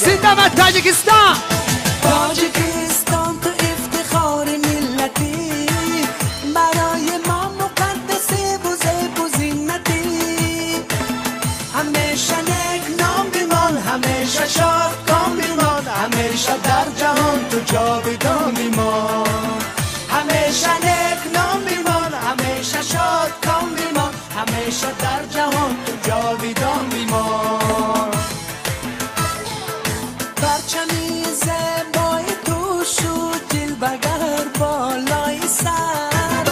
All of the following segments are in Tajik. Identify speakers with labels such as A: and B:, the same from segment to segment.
A: Зинда бод Тоҷикистон!
B: Тоҷикистон ту ифтихори миллатӣ, барои мо муқаддасӣ ву зебу зинатӣ. Ҳамеша некном бимон, ҳамеша шодком бимон, ҳамеша дар ҷаҳон ту ҷовидон бимон. Ҳамеша некном бимон, ҳамеша шодком бимон, ҳамеша дар ҷаҳон ту ҷовидон бимон. Парчами зебои ту шуд ҷилвагар болои сар,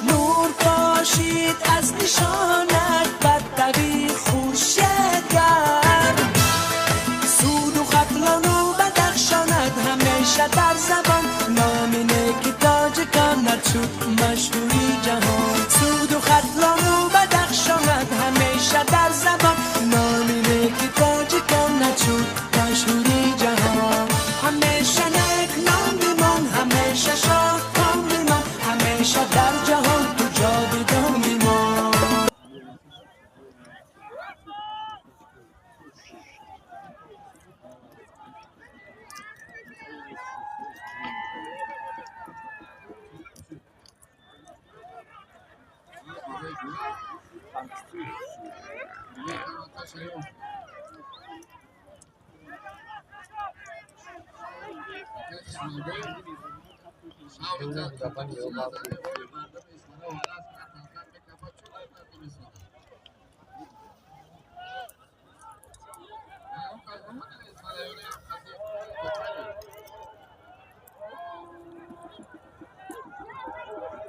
B: нур пошид аз нишонат бадтави хуршедгар. Суду Хатлону Бадахшонат ҳамеша дар забон, номи неки тоҷиконат шуд машҳури ҷаҳон. Суду Хатлону Бадахшонат ҳамеша дар забон, номи неки тоҷиконат шуд машҳури ҷаҳон. Ҳамеша некном бимон, ҳамеша шодком бимон, ҳамеша дар ҷаҳон ту ҷовидон бимон.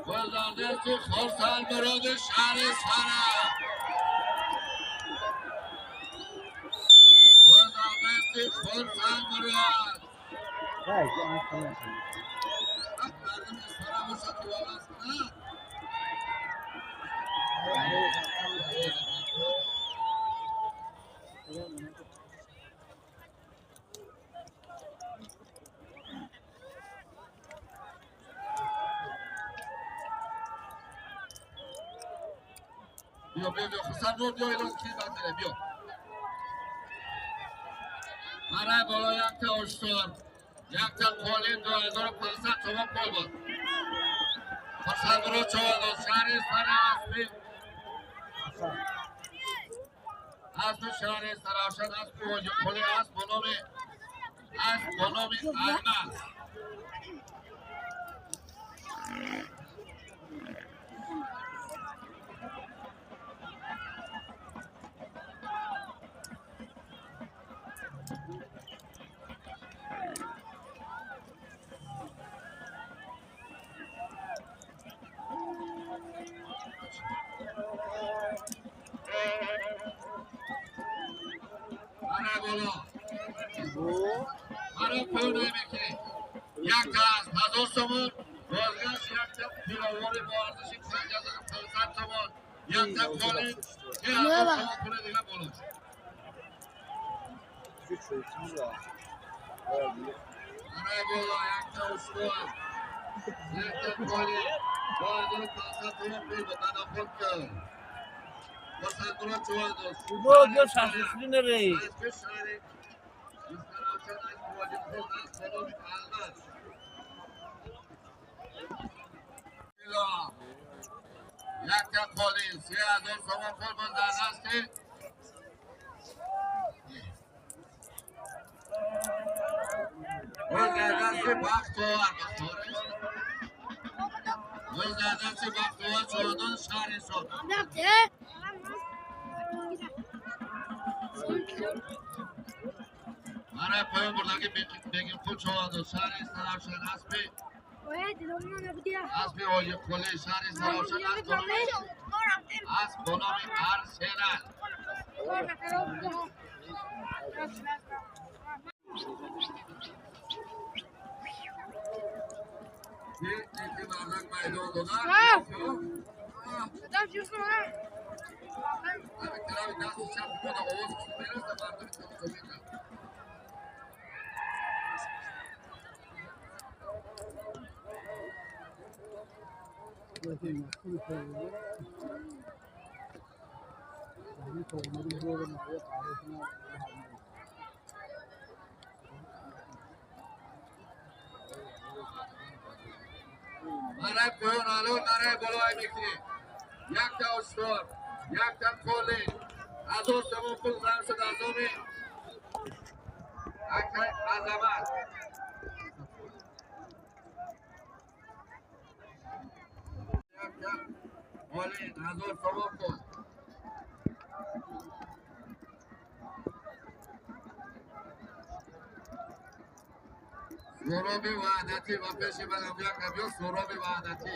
C: گلداندستی خرسند مراد شهر اسفره، گلداندستی خرسند مراد مردم اسفره باشد که والا است نه. بیا بیا بیا خرسند رو بیا ایران کی بند میره بیا. برای بالا یک تا اشتر، یک تا قالین 2500 تومان پول بود. خرسند رو چهار شهر اسفره، اسبی اسب شهر سرافشان، اسب واجب پلی، اسب به نام اسب به نام الماس. برای بالا برای پایون نمیکنی یک تا از 1000 تومان بازگشت، یک تا پیلواری با ارزش 5500 تومان، یک تا قالین 3000 تومان پول دیگه بالا. برای بالا یک تا اشتر، یک تا قالین 2500 تومان پول به تداخل کرد. یک تا قالین 3000 تومان پول بود در دست باز در دست بختیار، باز در دست بختیار چهاردان شهر شد. برای پایان بردگی بگیم خود چهاردان شهر سرافشان، اسبی اسبی واجب خلی شهر سرافشان، اسب به نام ارسنال. یکی مردک میدان دادن طرف دست چپ خود آواز میرسه مردم تماشا میکنن. Нарай поён алон нарай болои мекунӣ. Якта устор, якта қоли. 1000 сомон пул зам шуд аз номи акай Азамат. Якта қоли 1000 сомон пул. Суроби Ваҳдатӣ ва пеши Баландияк биё Суроби Ваҳдатӣ.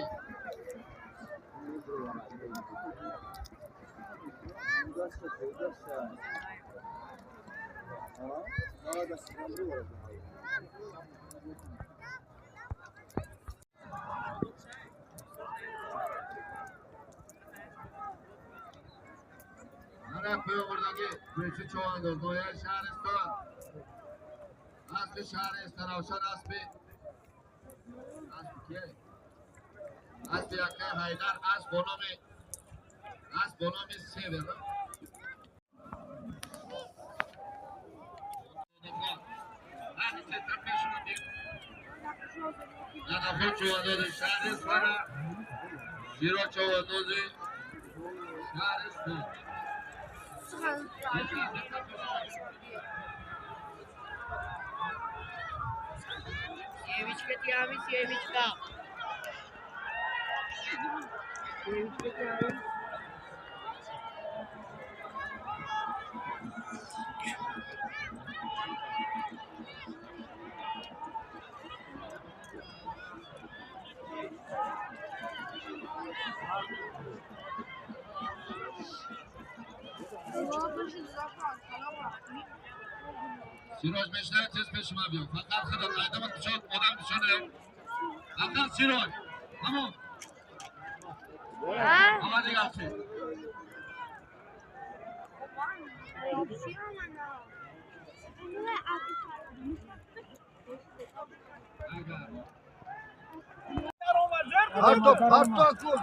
C: Нара пӯёвурдагӣ кӯчи Човандоз ноҳияи шаҳристон. Аспи шаҳри Истаравшан аспи кие? Аспи акай Ҳайдар асп бо номи Север. Надафон Човандози шаҳри Исфара, Широ Човандози шаҳристон.
A: Семечка тями, семечка. Семечка тями.
C: Сироҷ мешнавед, тез пеши ман биё. Фақат худам айдамат бишод, одам бишоде. Фақат Сироҷ. Ҳамон. Ама дигар чӣ?
D: Парто кун.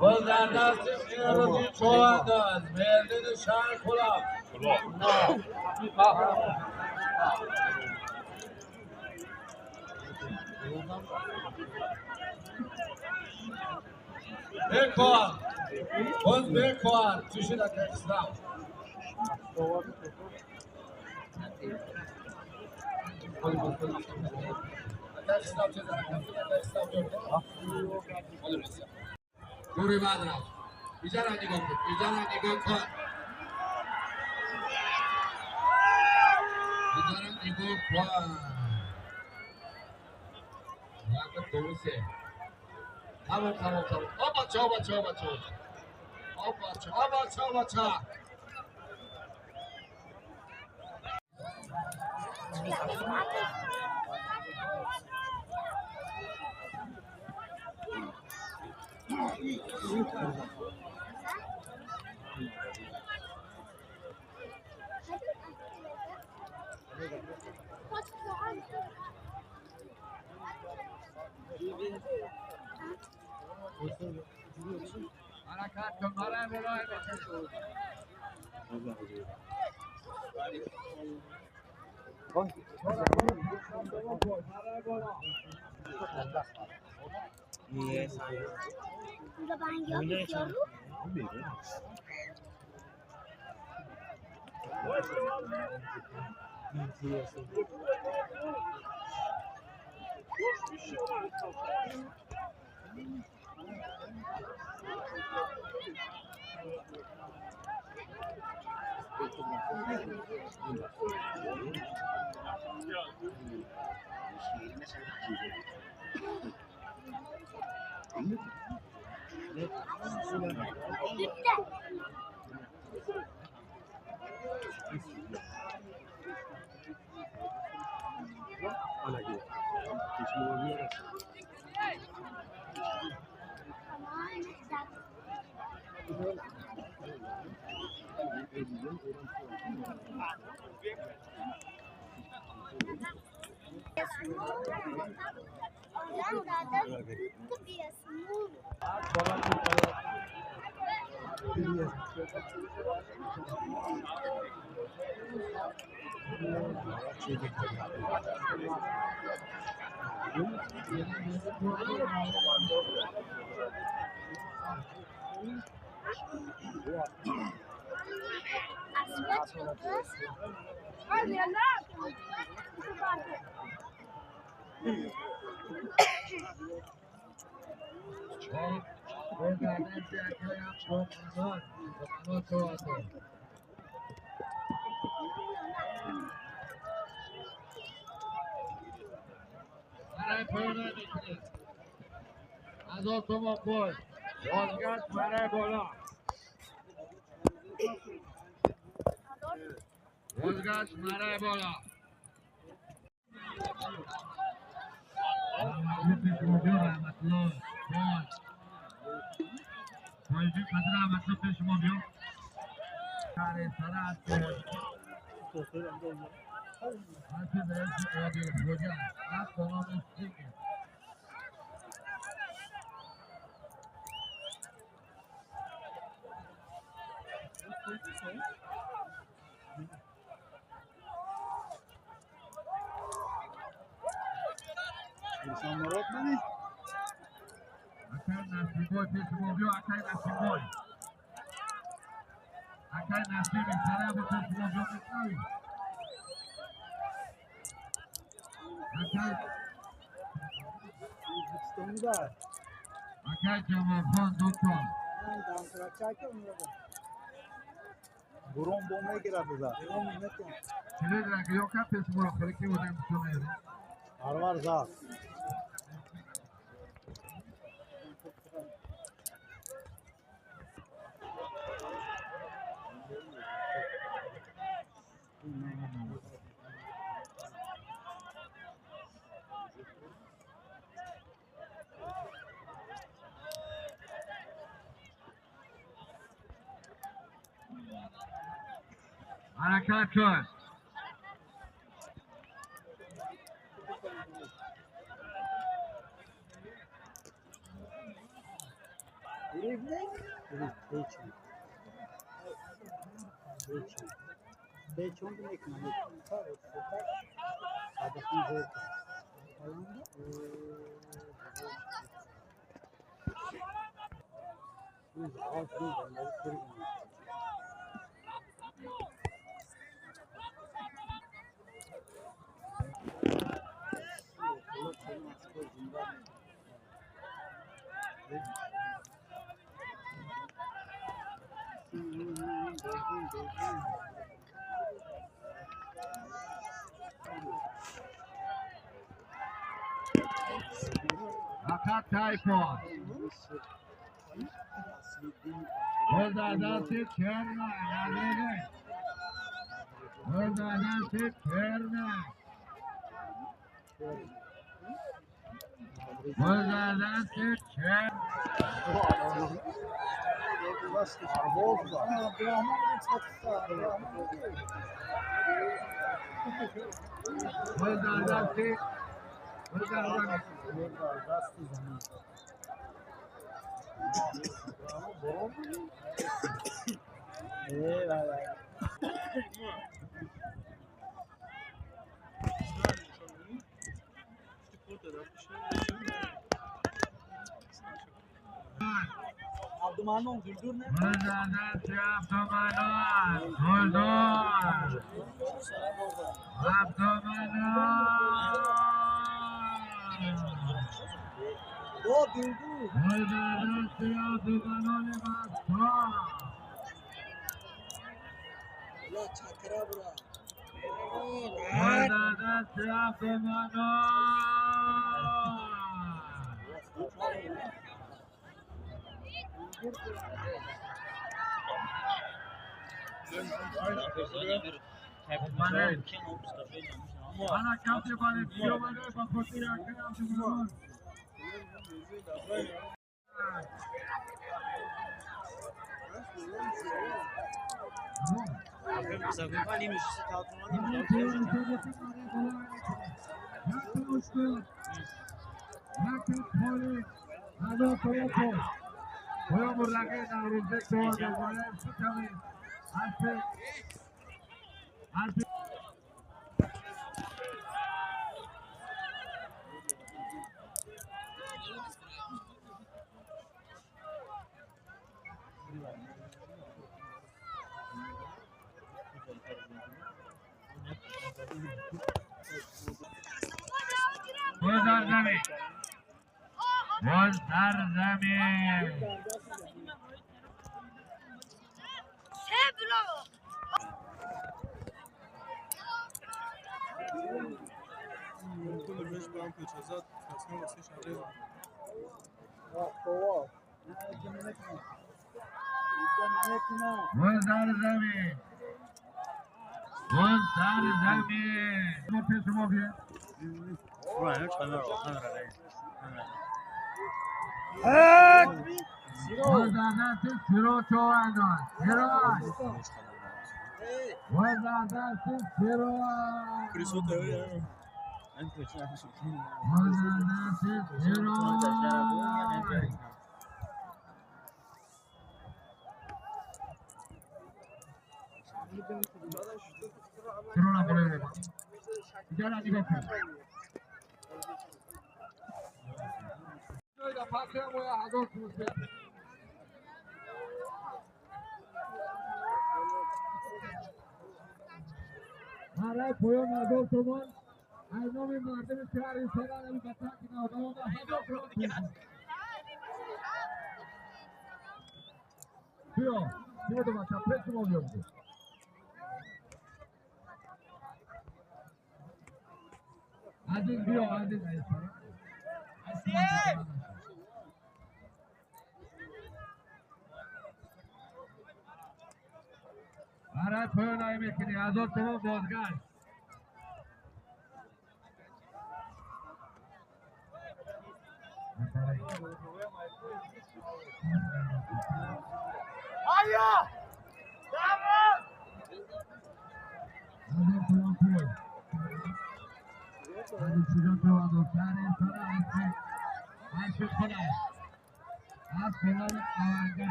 C: باز در دست پیروزی چوبنداز مردین شهر کلاب. بکن باز بکن چی شد اسلام دوری بعد رفت. اینجا را نگاه کن، اینجا را نگاه کن، اینجا را نگاه کن. یک دو سه. تمام تمام تمام. آ بچه آ بچه آ بچه آ بچه آ بچه آ بچه. حرکت کن برای بالای هزار تومان پشت بازگشت برای بالا بازگشت برای بالا حرکت کن. فقط تایپاد دست کرنا. دست کرنا.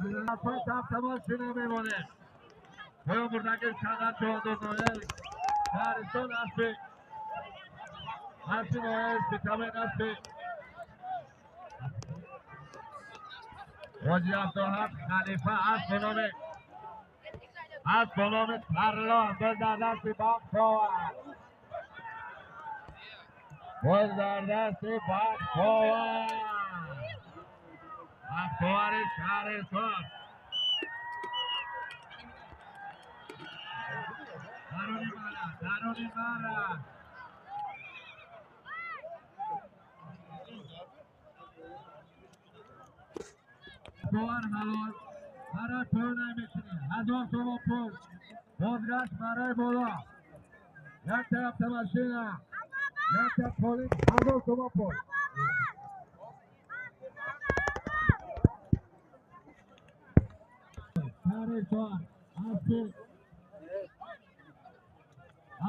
C: Автомашина мемонем. Поён бурдаги санъат чоҳандоз шаҳристон аспи аспи ноҳияи Спитамен аспи Ҳоҷи Абдуҳақ Халифа асп бо номи Тарлон боз дар дасти Бахтовар, боз дар дасти Бахтовар, Бахтовари шаҳристон. Даруни мара, даруни мара. Бовар ҳалол барои поён намекунӣ. 1000 сомон пул бозгашт барои боло. Якта автомашина, якта полис, 1000 сомон пул. Шаҳристон аспи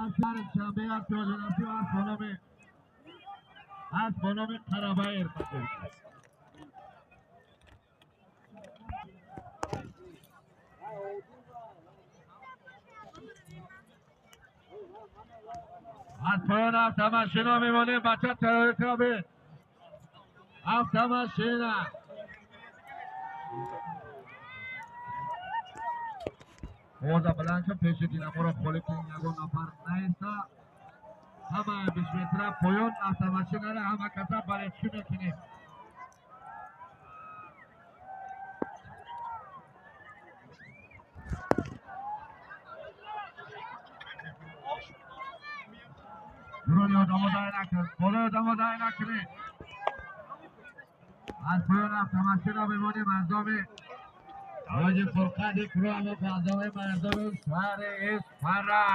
C: аз шанбе аст ҳоҷанасӣ аст бо номи Қарабайир. Аз поён автомашина мемонем, бача террористро бин. Автомашина. Овоза баланд шуд, пеши динаморо холӣ кун, ягон нафар наиста. Ҳама 20 метра поён автомашинара ҳама каса баледчӣ мекунем. Дурони одамо дай накун, болои одамо дай накунед. Аз поён автомашина мемонем аз номи ҳоҷи Фурқат Икромов, аз номи мардуми шаҳри Исфара.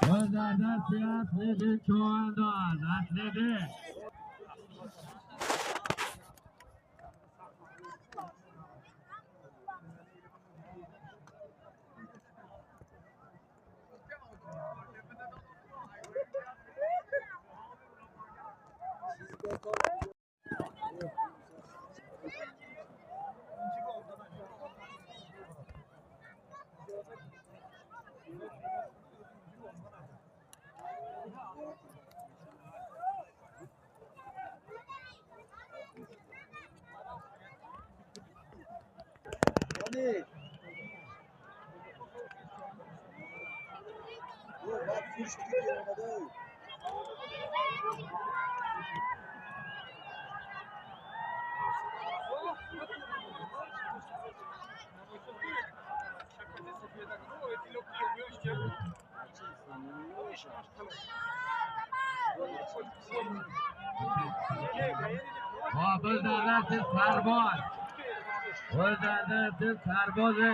C: Боз дар дасти Аслиддин Чӯҳандоз, Аслиддин. Боз дар дасти сарбоз, боз дар дасти сарбози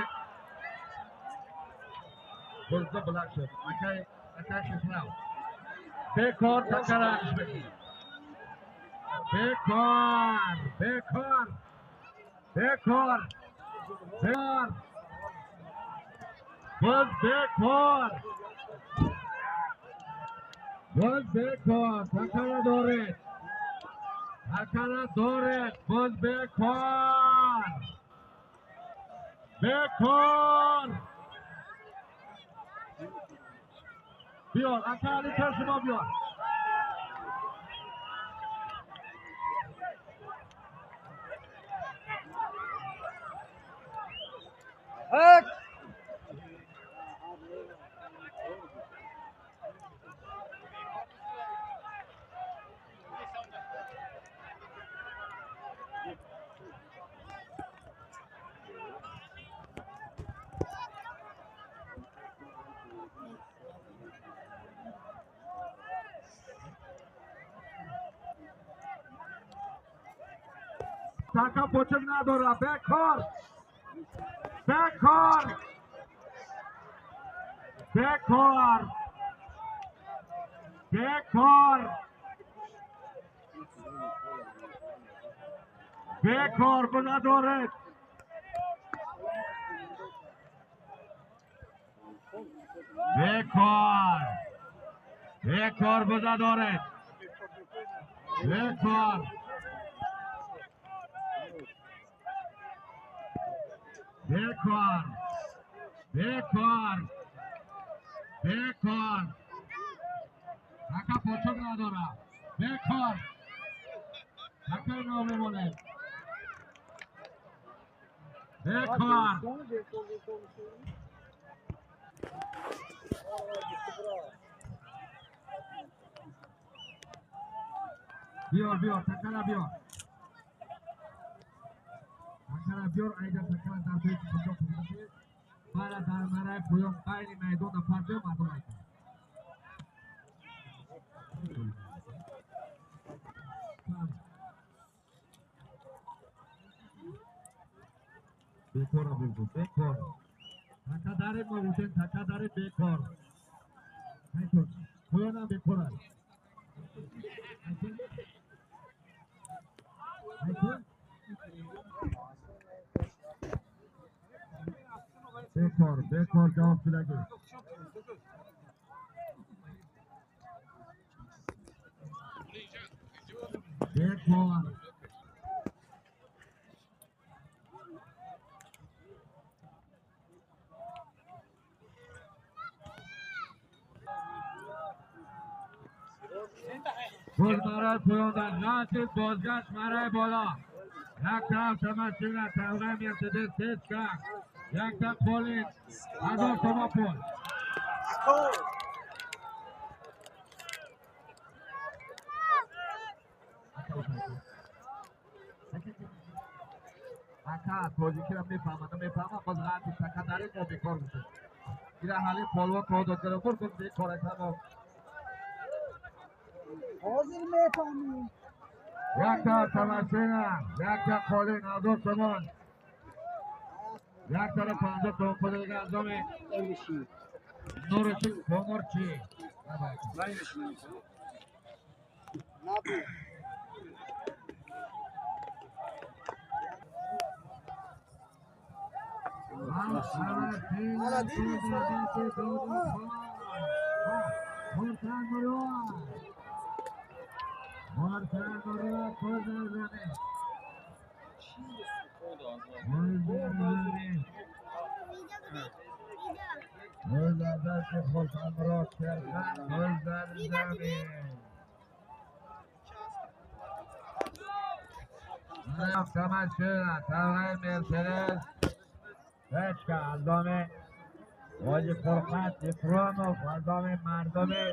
C: бузда баланд шуд. Акай, акай Хисрав. Бекор такараш мекунад. Бекор, бекор, бекор, бекор. Боз бекор. Боз бекор, такара доред. Такара доред, боз бекор. Бекор. Биёр, ака Али шумо биёр.
D: Hak!
C: Така почек надора, бекор! Бекор! Бекор! Бекор! Бекор бунадоред! Бекор! Бекор бунадоред! Бекор. Бекор. Бекор. Бекор. Така почок надора. Бекор. Така номемонед. Бекор. Биёр, биёр, такара биёр. Такара биёр, айда такара дар бети куҷо кунад. Мара дар мараи поён байни майдона парҷо мардум айда. Бекор бигӯ, бекор. Така дарем мо гуфтем, така дарем бекор. Поёнам бекор аст. Бекор, бекор ҷавоб шудагӣ. Бекор. Боз барои поён дар ғалтид, бозгашт барои боло. Як тараф тамашина, тавғаи Мерседес тезка. Якта қолин, 1000 сомон пул. Ака, тоҷикиро мефаҳмад, намефаҳмад, боз ғалтид, така дарем, мо бекор гуфтем. Ира ҳали полвон кор дод, гирифт, гуфт бекор аст, тамом.
D: Ҳозир мефаҳмем.
C: Якта тамашина, якта қолин, 1000 сомон. 150 сомон пул дига аз номи Нуричи Комурчи. حاجی فرقت اکرامов аз номи мардуми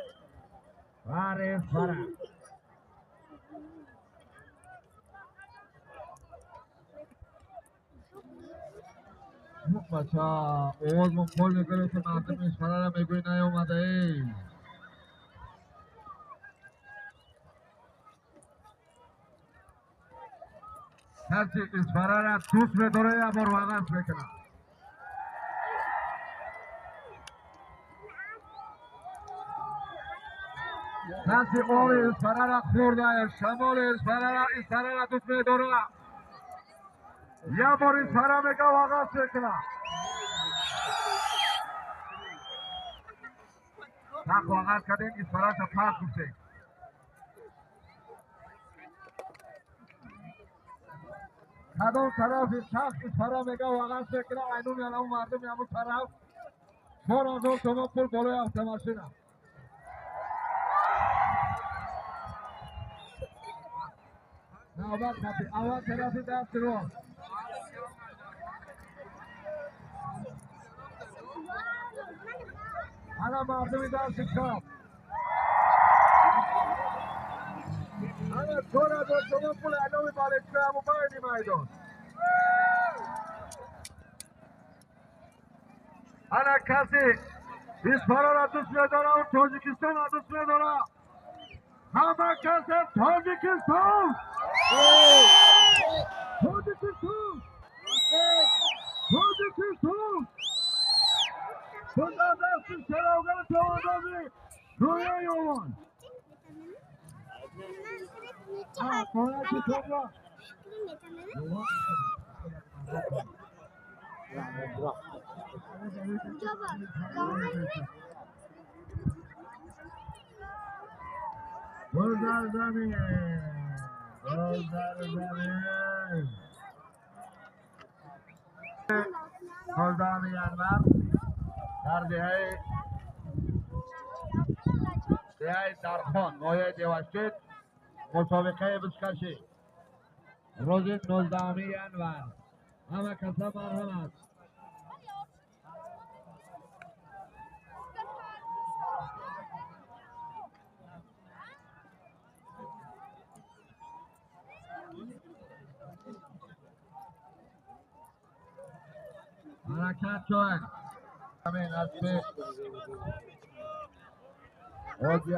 C: шаҳри Исфара. Бача, овозмон пол мекунем, ки мардуми Исфараро мегӯӣ наёмадаӣ. Касе Исфараро дӯст медорад, як бор вағаз мекунад. Касе оби Исфараро хӯрда, шамоли Исфараро дӯст медорад, як бор Исфара мега вағаз мекунад. Так вағаз кардем, Исфараша пас гуфтем. Кадом тарафи шахс Исфара мега вағаз мекунад, айнун янамо мардуми ҳамон тараф 4000 сомон пул болои автомашина. Навбат хати, аввал тарафи дасти рост. Ана мардуми дасти чап. Ана 4000 сомон пул айноми балечка ҳамон байни майдон. Ана касе Исфараро дӯст медорад, Тоҷикистонро дӯст медорад. Ҳама касе Тоҷикистон! Тоҷикистон! Тоҷикистон! Худо дасти чароғари тавондози рӯяи овон. 19 январ дар деҳаи Дархон ноҳияи Деваштид мусобиқаи бузкашӣ рӯзи 19 январ. Ҳама каса марҳамат. ҳаракат кун. Ҳамин аз Ҳоҷи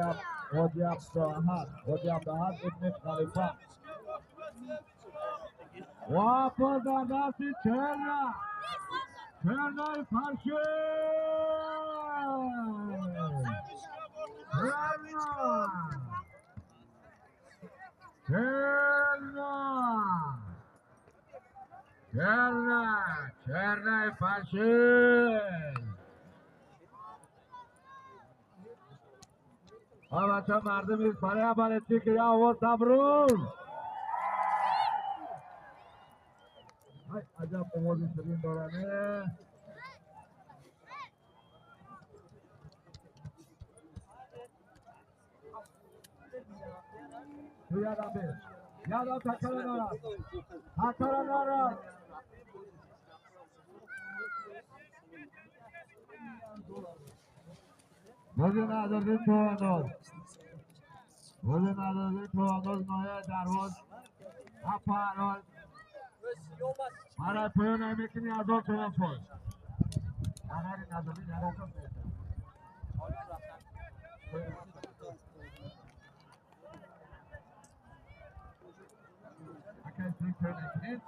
C: ибни Халифа ва боз дар дасти Чернаи Фаршид. Чернаи Фаршид. Бача мардум барои барои ки овоз табрӯз. Аҷаб овози ширин дорад. Ёдам беш. Ёдам такара дорад. Такара дорад. Бози надорди чӯвандоз. Бози надорди чӯвандоз ноҳияи Дарвоз. Апарол. Барои поён намекунӣ 1000 сомон фоз. Анари надорди нароқам. Акай поён накунед.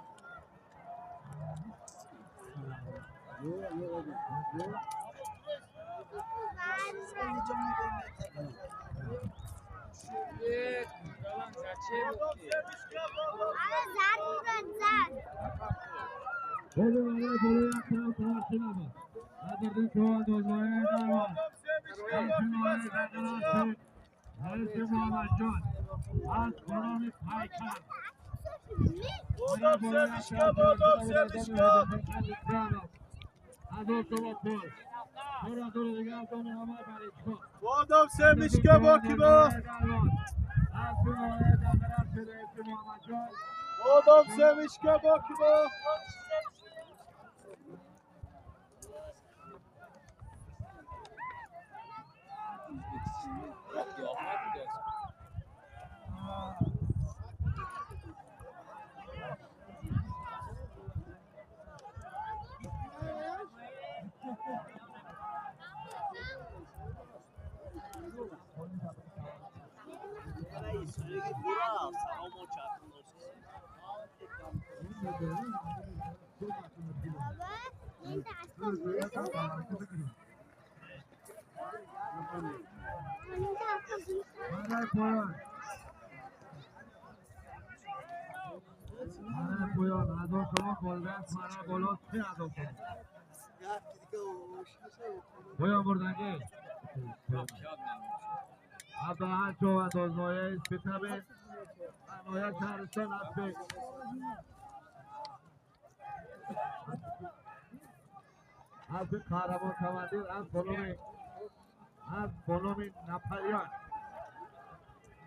E: بادام سمشکا باکی با بادام سمشکا باکی با
C: پویان بردنگی عبدالحق چوبنداز ناحیه اسپیتبه ناحیه شهرستان اسپی از قهرمان کماندیر از خانم نپریان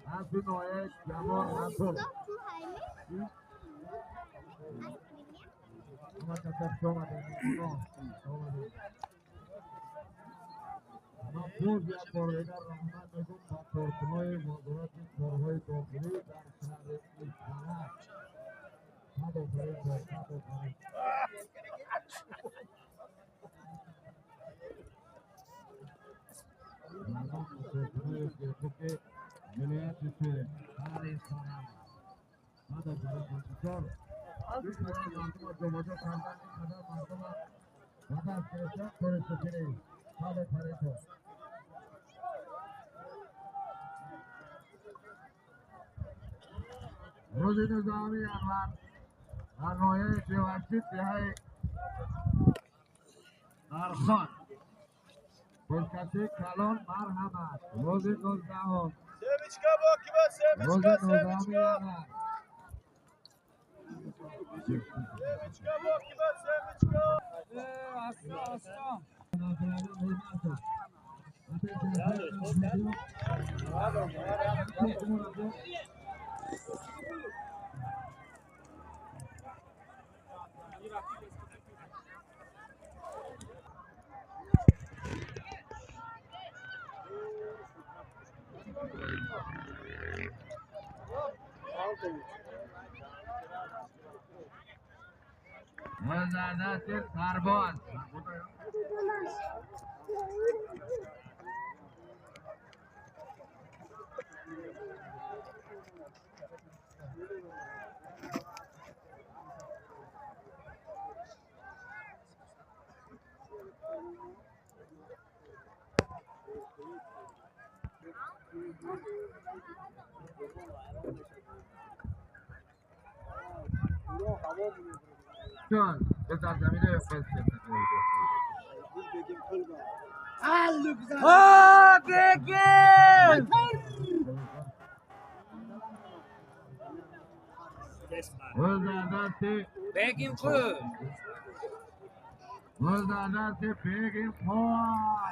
C: از ناحیه جوان رسول من باز یک بار دیگر رحمت میگم با کارکنای وزارت کارهای داخلی در شهر اسفند. صد آفرین با صد آفرین. مردم کارکنای فیسبوک ولایت شهر اسفند. صد آفرین با چطور این قدر مردم جابجا کردن، این قدر مردم بدست گرفتن، کار شکری. صد آفرین تو. روز 19 январ дар ноҳияи Деваштид деҳаи Дархон бузкашии калон марҳамат. Рӯзи 19 январ.
E: Семечка боқи ба, семечка.
D: Аста, аста.
C: سرباز جان به سرزمین قصه.
D: ها بگیر.
F: بگیم خود.
C: بگیم خود. بگیم خود.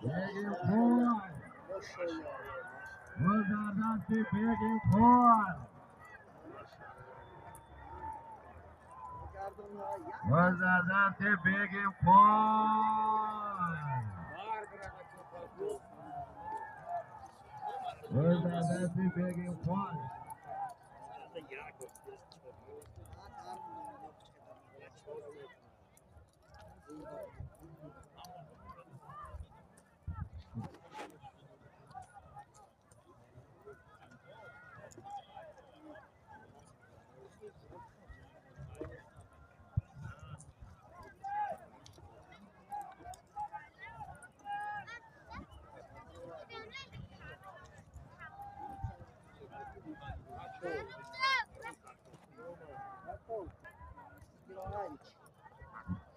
C: بگیم خود. بگیم خود. بگیم خود.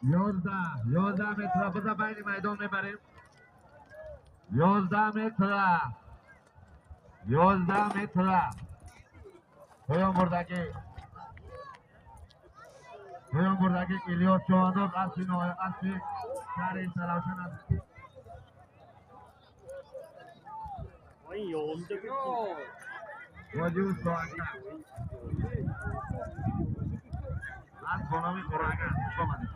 C: 11 متر بزن بین میدان میبریم. 11 متر، 11 متر. پایان بردگی، پایان بردگی. ایلیاس چوانداز اصلی اصلی شهر سراوشن است. واجی از بنامی قرآن آمده.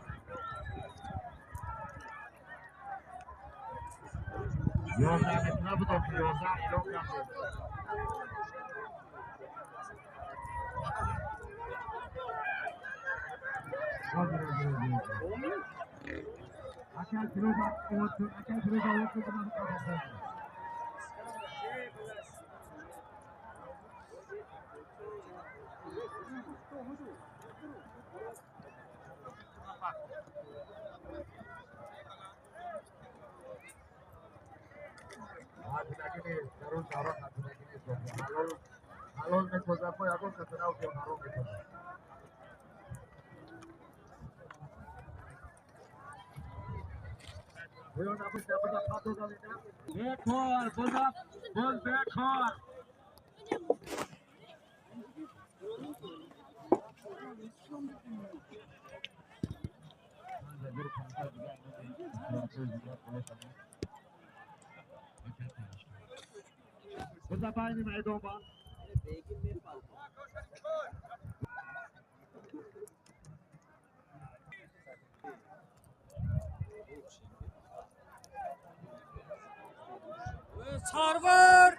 C: 11 متر بود، 11 اعلام کرده. اکل فیروز آورد که من حلال می‌کوزه پای اگه خطر او که حرام می‌کنه. بکار بزن باز بکار. بزن پایین میدان با.
F: سرور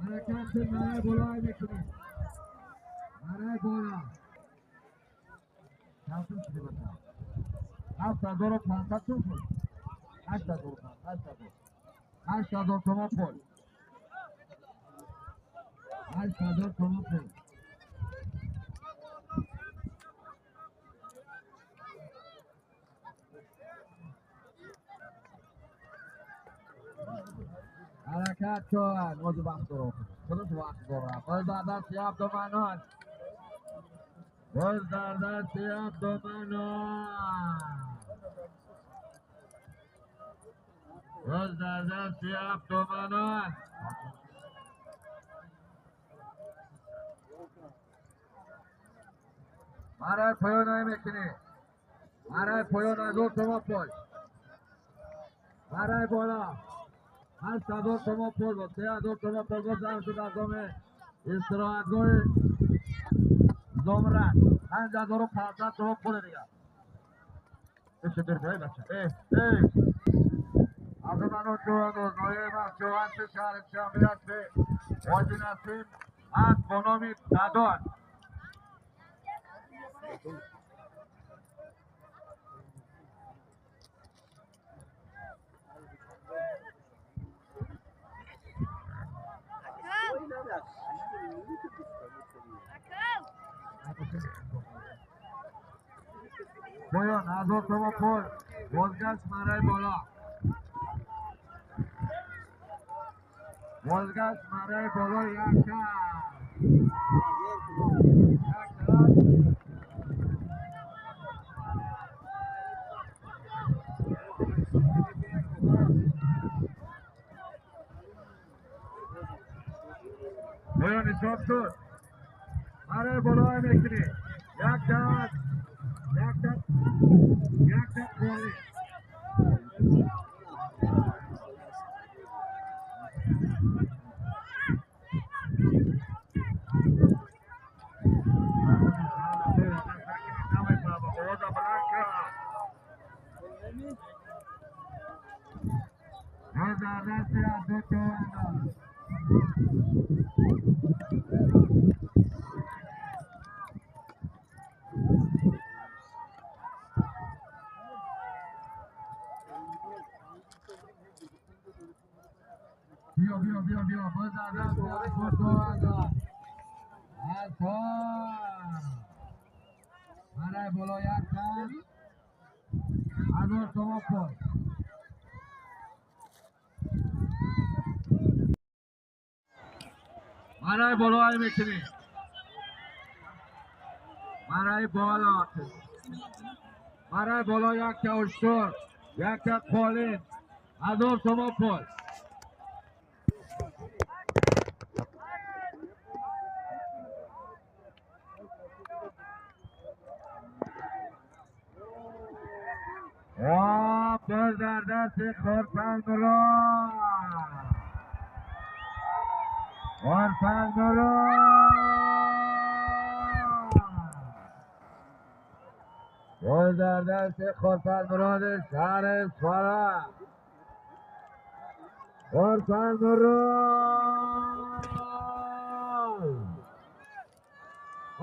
C: حرکت برای بالا میکنیم. برای بالا چند شده باشم؟ 7500 شد. 8500، 8000 تومان پول. 8000 تومان پول. حرکت کن. موضوع وقت دارم. خودت وقت دارم. باز در دست عبدالمنان. باز در دست عبدالمنان. Боз дар дасти 7 туман. Барои поён намекунӣ. Барои поён 1000 сомон пул. Барои боло 8000 сомон пул буд. 3000 сомон пул буд. Зам шуд аз доми истироҳатгоҳи Зумрад. 5500 сомон пул дигар. Бача. Аз ману чӯвандоз ноҳияи Махчӯванси шаҳри Душанбе аст. Ҳоҷи Насим аст бо номи Дадон. Поён 1000 сомон пул. Бозгашт мараи боло. Бозгашт мараи боло як кас. Як кас. Поён ҳисоб шуд. Мараи боло мекунӣ. Як кас. Як кас. Як кас холӣ. Биё, биё, биё, биё. Боз дар дасти 2 чӯвандоз. Барои боло як кас. 1000 сомон пул. Барои боло мекунӣ. Барои боло. Барои боло якта уштур, якта қолин, 1000 сомон пул. Боз дар дасти Хурсандмурод. Хурсандмурод. Боз дар дасти Хурсандмуроди шаҳри Исфара. Хурсандмурод.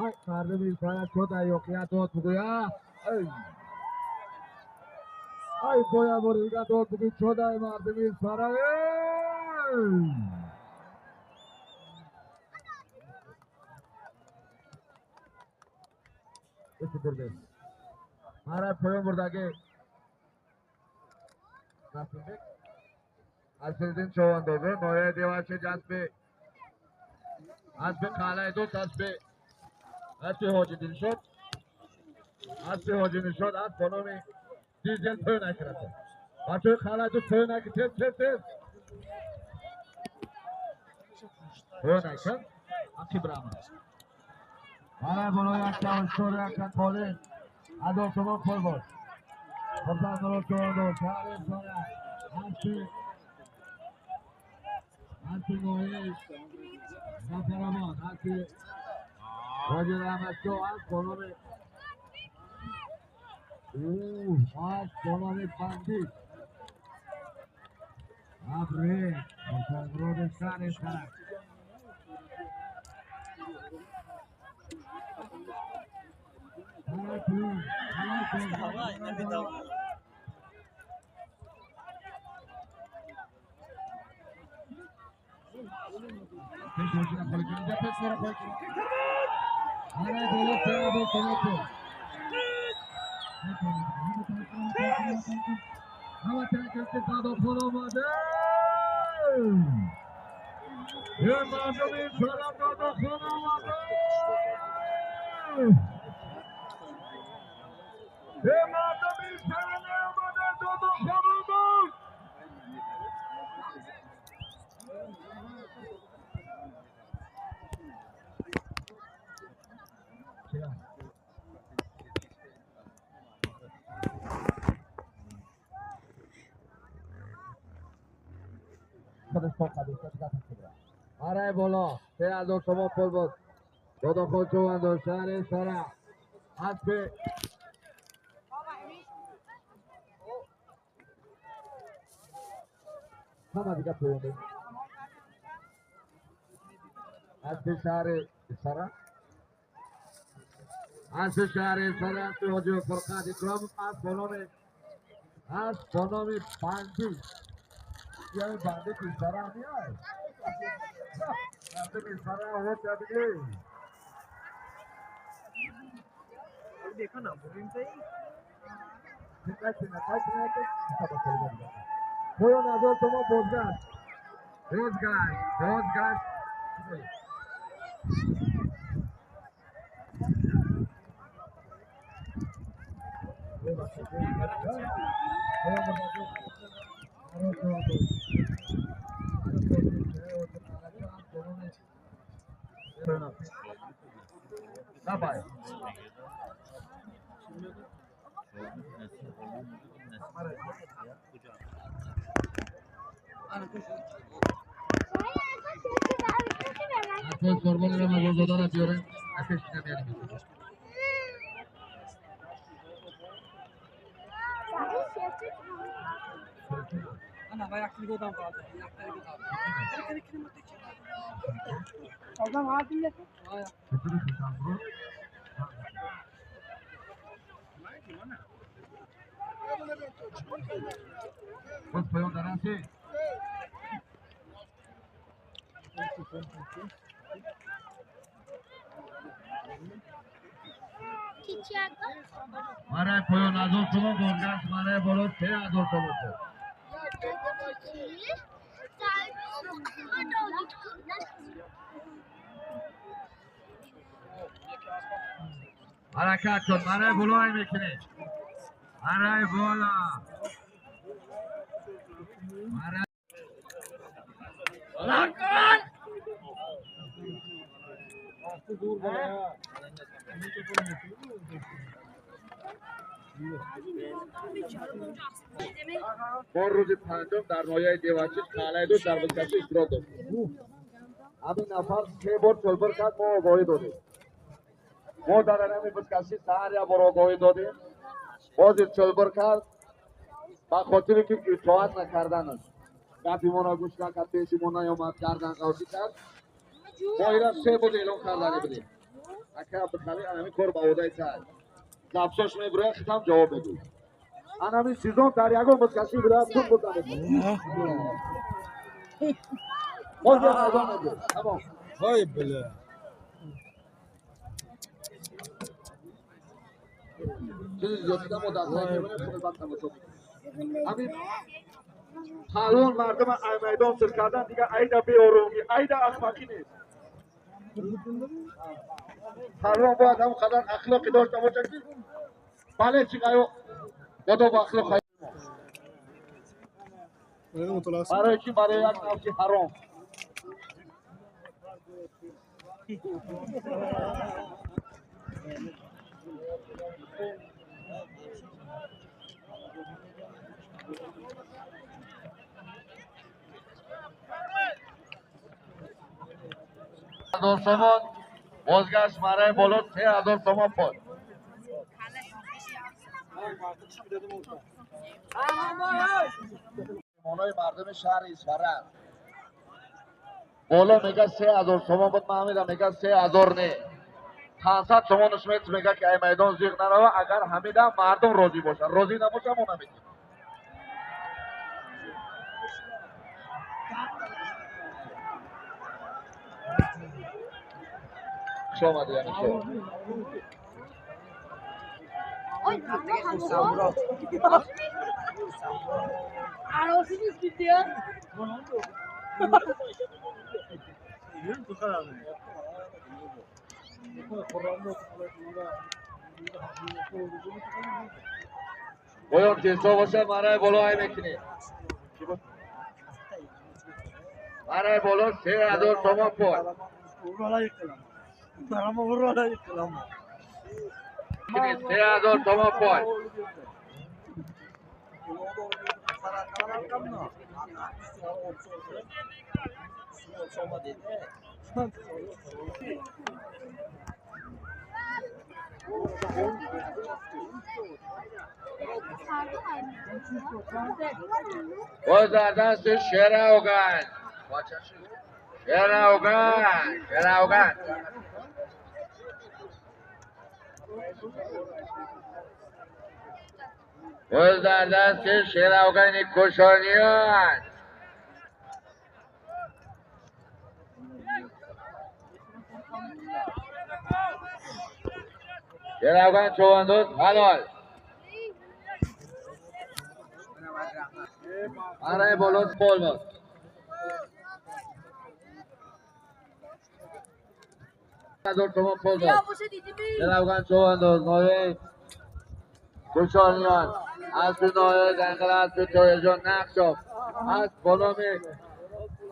C: Ай, мардуми Исфара чо дар воқеа дод бигӯя? Ай. Ай, бояд бори дига дод бигӯй чо дар мардуми Исфара. Бурдем. Мара поён бурдагӣ. Насимбек Асриддин Чӯвандозӣ ноҳияи Девачи ҷасби аспи қалъаи дӯст аспи Ҳоҷи Дилшод. Аспи Ҳоҷи Дилшод асп бо номи Дизел поён накарда. Бачаҳои қалъаи дӯст поён накард. Тез, тез, тез. Поён накард. Ақиб рама. Барои боло якта уштур, якта қолин. 1000 сомон пул бош. Хурсандмурод Чӯвандоз шаҳри Исфара. Аспи ноҳияи Зафаробод. Аспи Ҳоҷи Раҳматшоҳ асп бо номи асп бо номи Бандит. Табрик. Хурсандмуроди шаҳри Исфара. خودش تا قدوسه دیگه تکیه برای بالا 3000 تومان پول بود دادا خود چوان شهر سره اسب همه دیگه پوینده اسب شهر سره اسب شهر سره اسب حاجی فرقت اکرام از بنام بندی یعنی بندی پیشتره هم میاد بندی پیشتره هم آورد. پایان هزار تومان بازگشت بازگشت بازگشت. نباید از قربان را مزادان بیارن اتش نمیاریم. باز پایان در رسی برای پایان هزار تومان بازگشت برای بالا 3000 تومان شد. حرکت کن برای بالا میکنی برای بالا ما روز پنجم در ناحیه دیوچی قلعه دو در بزکشی اشتراک داشت. همین نفر 3 بار چلبر کرد ما آگاهی دادیم. ما در همین بزکشی سهر یک بار آگاهی دادیم. باز چلبر کرد به خاطر که اطاعت نکردنش گپی ما را گوش نکرد پیش ما نیامد گردن قوسی کرد. ما ایرا 3 بار اعلام کردنی بودیم. اکه عبدالخلیل همین کار به عهده کرد. لبساش میبره خودم جواب میدید. همین سیزون در یگان بزکشی بوده خوب بود نمی‌کنه. باز یه میدان میده. تمام.
E: وای بله.
C: چیزی زیادی ما در سایه خود بعد تماشا می‌کنیم. همین پهلوان مردم میدان سر کردن دیگه ایدا بی آرومی ایدا احمقی نیست. پهلوان باید هم قدر اخلاقی داشته باشه که بله چی قیو با اخلاق برای چی؟ برای یک نفسی حرام. هزار تومان بازگشت برای بالا 3000 تومان پای. مانای مردم شهر اسفره بالا میگه 3000 تومان بود، من میگم میگه 3000 نه 500 تومانش میگه که ای میدان زیغ نروه. اگر همیدم مردم راضی باشن، راضی نباشن ما نمیدیم. خوش آمدی یعنی که باید تیسا باشه برای بالا های میکنی برای بالا 3000 تومان پای 3000 تومان پای. باز در دست شیر اوگان شیر اوگان شیر اوگان باز در دست شیر اوگان کشانیان شیر اوگان چوباندوز حلال برای بالا پل باز هزار تومان پل باز شیر اوگان چوباندوز نایه کشانیان اسب نایه دنگل اسب تایجان نقشاب اسب بالام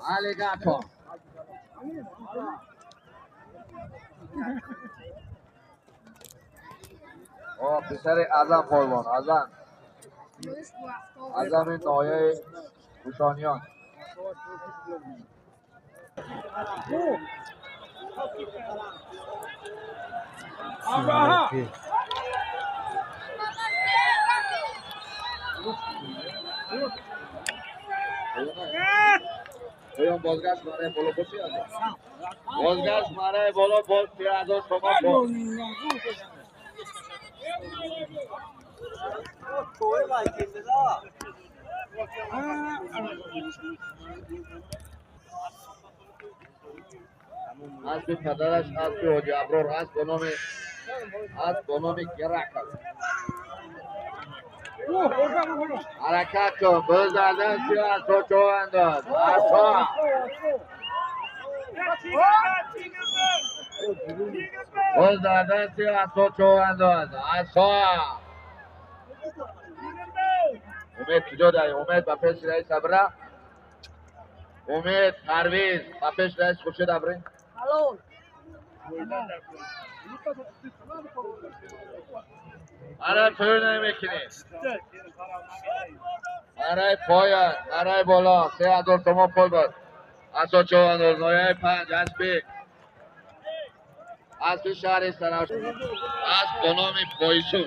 C: علی گپا پسر اعظم پلوان اعظم اعظم نایه کشانیان بازگشت برای بالا باشی بازگشت برای بالا باز 3000 تومان باز اسب پدرش اسب حاجی ابرار اسب به نام اسب به نام گرک است. حرکت کن باز در دست اسب چو انداز اسب باز در دست اسب چو انداز اسب امید کجا داری؟ امید با پیش رئیس ابره امید پرویز با پیش رئیس خورشید ابره برای پایان نمیکنی برای پایان برای بالا 3000 تومان پل بود اسا چهار نایه 5 اسب اسب شهر سراش اسب به نام پایسو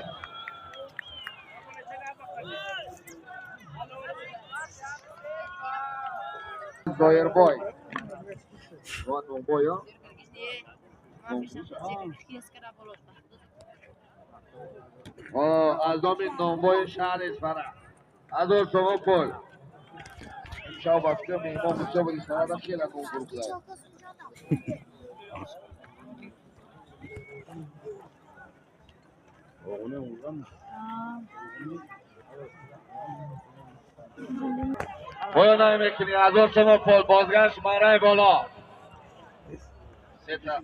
C: زایر بای بای ها از نام نانوای شهر اسفره هزار شما پل شب وقتی میهمان بسیار بود اسفره خیلی از اون گروه پایان نمیکنی هزار شما پل بازگشت مرای بالا سه تا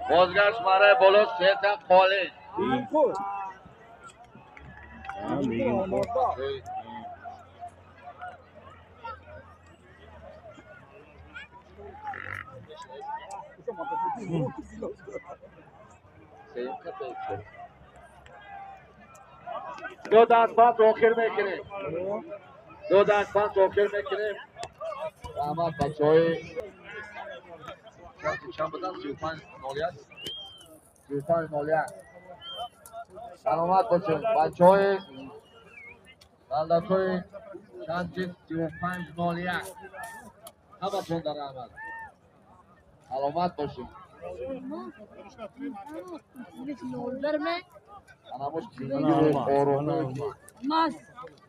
C: بازگشت مرای بالا سه تا خالی دو دست پس آخر میکنیم دو دست پس آخر میکنیم رحمت بچه های چند بودن 35 01 35 01 سلامت باشین بچه های بلدت های چند چیز 35 01 همه تون در رحمت سلامت باشین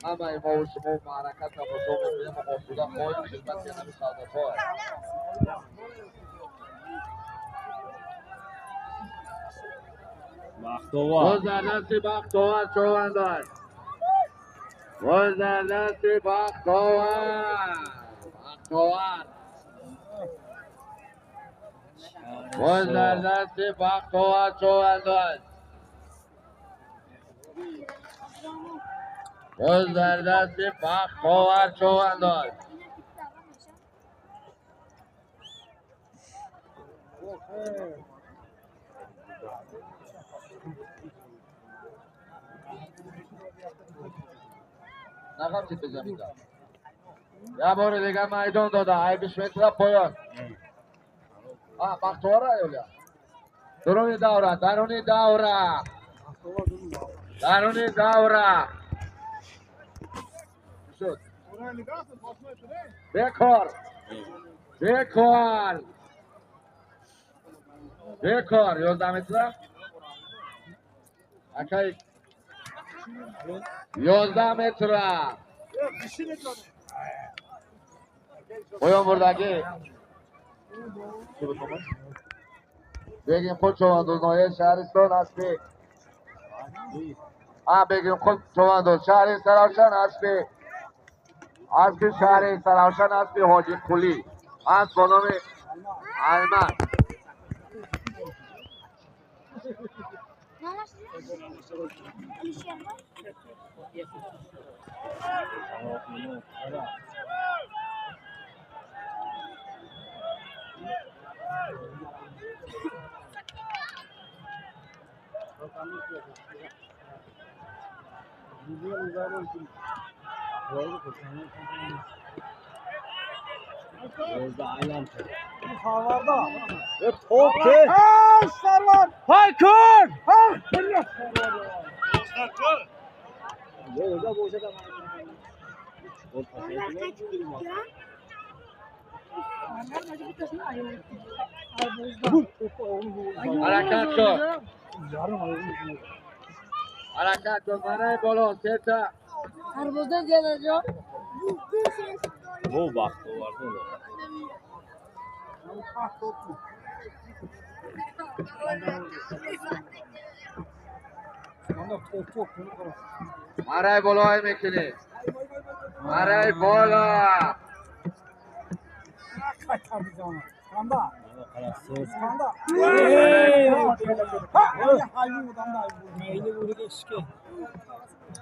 C: همه ما و شما معرکت تماشا میکنیم و آسوده خواهیم خدمت همین سعادت ها. باز در دست بختاور چوبندار باز در دست بختاور بختاور باز در دست بختاور چوبندار باز در دست بختاور چوبندار نقابتید به زمین داد. یه بار دیگه میدان داده. ای 20 متر پایان. بختواره ایولیا. درونی دوره، درونی دوره. درونی دوره. شد. بکار. بکار. بکار 11 متر. اکی 11 متر. پایان بردگی. بگیم خود چواندوز ناحیه شهرستان اسبی. بگیم خود چواندوز شهر سراوشان اسبی. اسبی شهر سراوشان اسبی حاجی قلی. اسب با نام ایمن.
D: Haykır!
C: حرکت کن. حرکت کن. منای بالا سه تا.
F: Bu vaxt vardı.
C: مرای بالا میکنی. مرای بالا.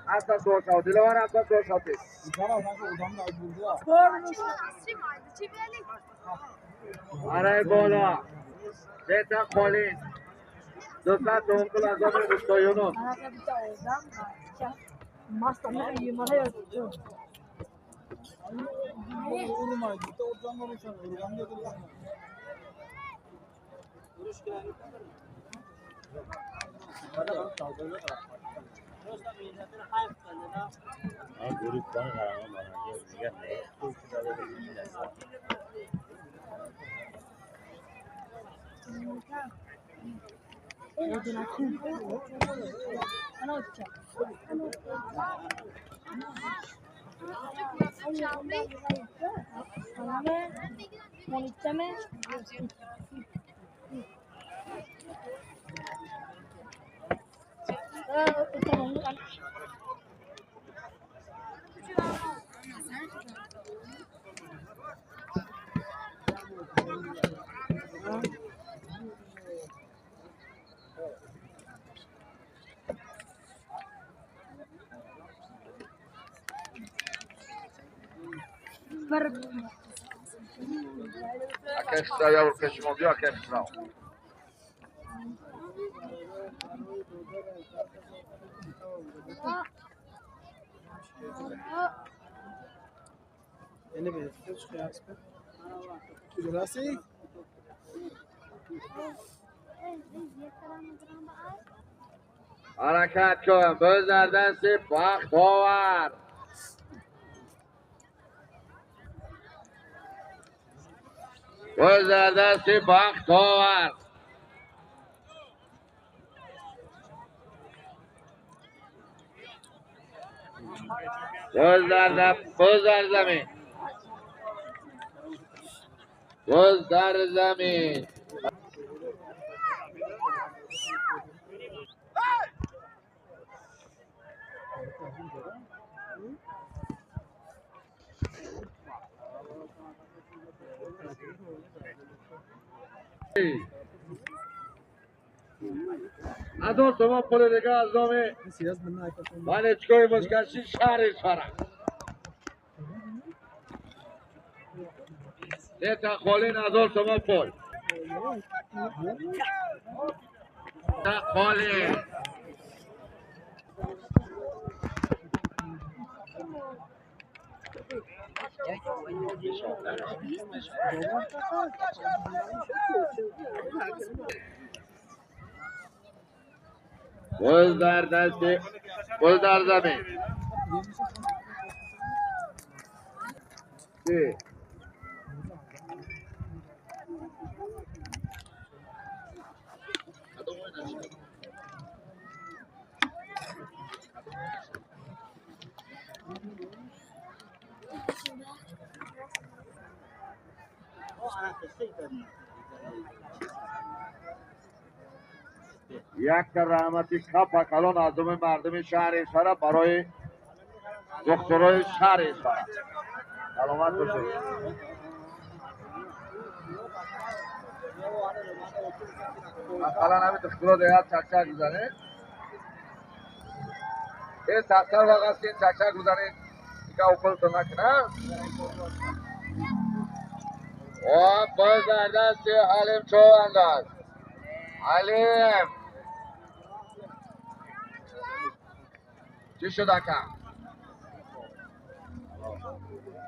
C: اصلا دو دلوار اصلا دو شاتی. مرای بالا. سه تا خالین. دو تا دونکل از آن روستایونون. اکشتا یا ورکشمو بیا اکشتا. حرکت کن. بزردن سی بخت آور. بزردن سی بخت آور. بزر زمین. بزر زمین. از آن شما پول دیگه از نام بالچکوی مسکرشی شهر اسفران. سه تا خالین از آن شما پول. تا خالین. باز در دست، باز در زمین. چی؟ یک رحمتی کپ کلان از مردم شهر اسفره برای دکترای شهر اسفره. سلامت باشید. مثلا همین دکترا دیگه چکچک میزنه. این چکچک واقعا این چکچک میزنه. دیگه اپل تو نکنه. و باز در دست علیم چوانداز. علیم چی شد اکا؟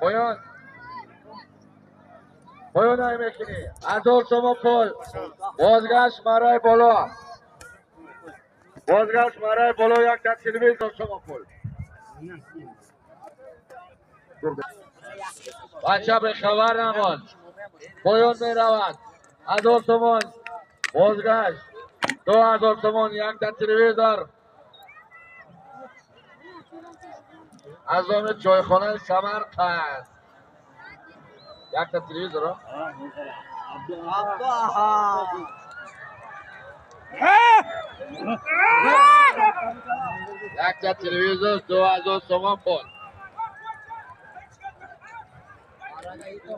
C: پایان پایان های میکنی 1000 سوم پول بازگشت مرای بالا، بازگشت مرای بالا یک تا 40000 سوم پول. بچه به خبر نمان. پایان می رود 1000 تومان بازگشت 2000 تومان یک تا 40000 از آن چایخانه سمرقند. یک تا تلویزیون یک تا تلویزیون 2000 تومان پول.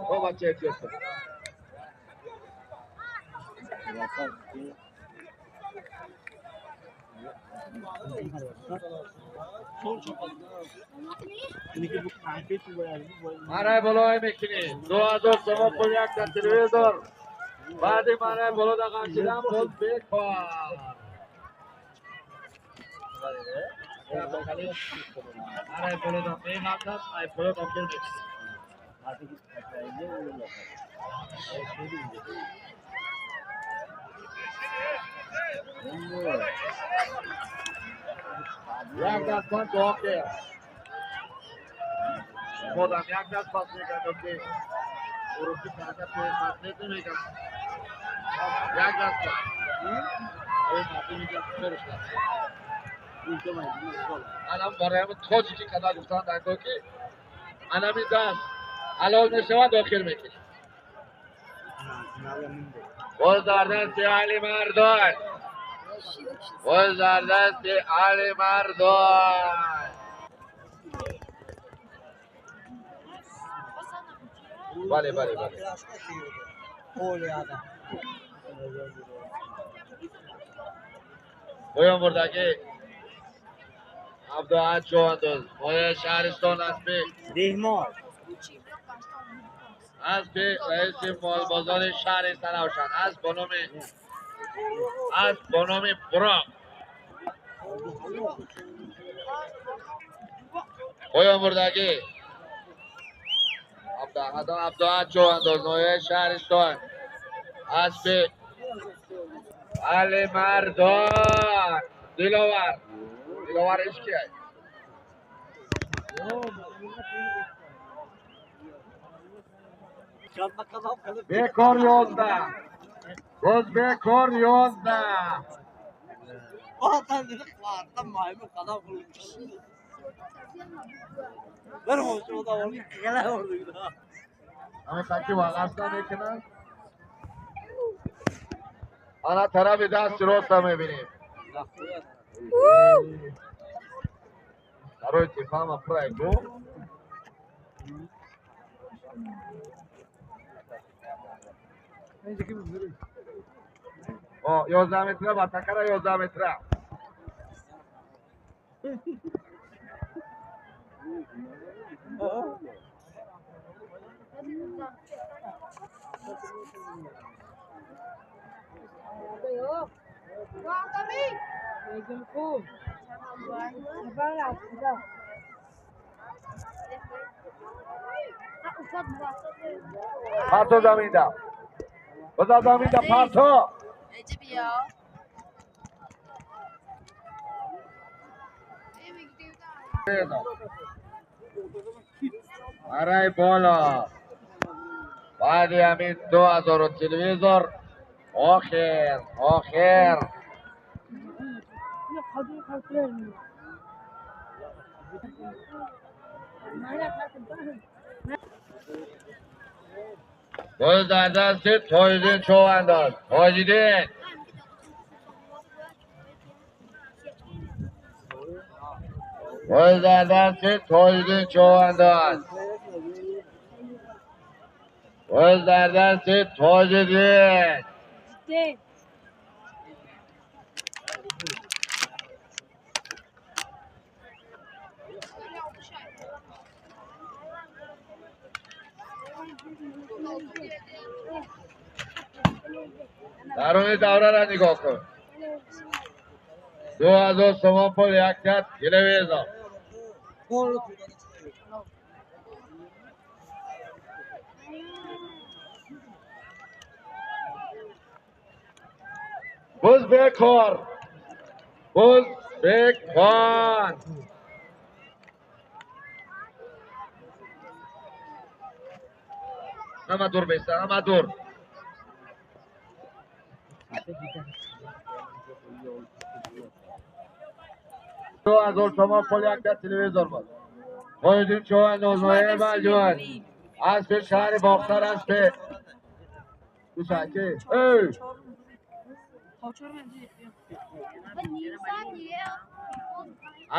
C: خب بچه چیست؟ مرای بالای میکنی 2000 تومان پول یک تا تلویزیون. بعدی مرای بالا دا قمچیدن پول بکار. مرای بالا دا میغمدن ای بالا دا پول بکار. یک دست پاس دعا کرد خودم یک دست پاس میکرد که اروپی حرکت پاس نمیکرد. یک دست پاس این مردم میگن فرش دست الان برای همون تاجی که کدا گفتن در که الان این دست حلال میشود داخل میکنی. باز در دست علی مردان، باز در دست علی مردان. بله بله بله. پایان بردگی عبدالعهد چوانداز مایه شهرستان از به رئیس مالبازان شهر سراوشان از بنام براق. پایان بردگی عبدالعهد چوانداز نایه شهرستان از به علی مردان. دلاور دلاور اش کیه؟ بکار 11 باز بکار 11. همه خطی واقعا میکنن. آنها طرف دست راست هم میبینیم. برای تیفا هم پرای دو 11 متره با تکره 11 متره. Парто заминда. Биза заминда парто. Барои боло. Баъди ҳамин 2000 телевизор охир, охир. Боз дар дасти Тоҷиддин Човандоз. Тоҷиддин. Боз дар дасти Тоҷиддин Човандоз. Боз дар дасти Тоҷиддин. Даруни давраро нигоҳ кун. 2000 сомон пул, якта телевизор. Буз бекор. Буз бекор. Ҳама дур беста, ҳама дур. 2000 сомон пул, якта телевизор буд. Тоҷиддин Човандоз ноҳияи Балҷувон. Аспи шаҳри Бохтар, аспи Душанбе. Эй!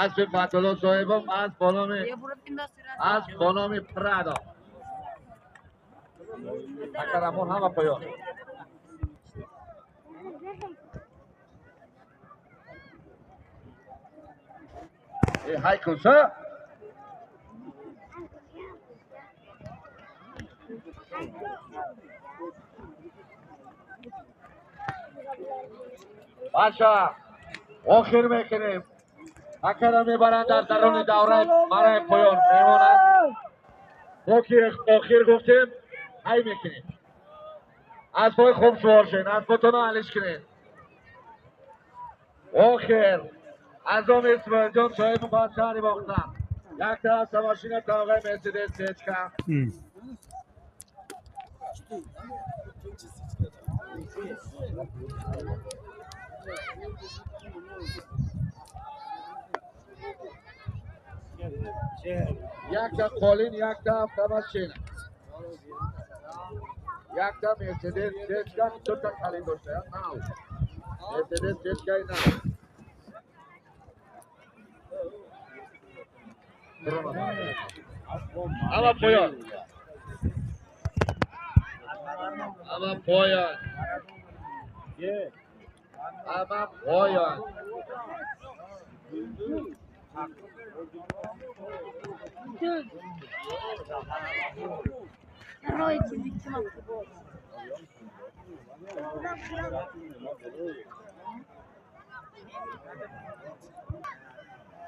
C: Аспи Фатулло Соҳибов, асп бо номи Прадо. Акарамон ҳама поён. Эй, ҳай кунса? Бача, охир мекунем. Акара мебаранд дар даруни давраи барои поён мемонанд. Охир гуфтем, ҳай мекунем. Аспҳои хуб сувор шавед, аспотонро алиш кунед. Охир Азом Исмоилҷон соҳиби шаҳри Бохтар. Якта автомошина тамғаи Мерседес Сечка. Якта қолин, якта автомошина. Якта Мерседес Сечка, дута калин дошта, нав. Мерседес Сечкаи нав. Ҳама поён. Ҳама поён. Ҳама поён.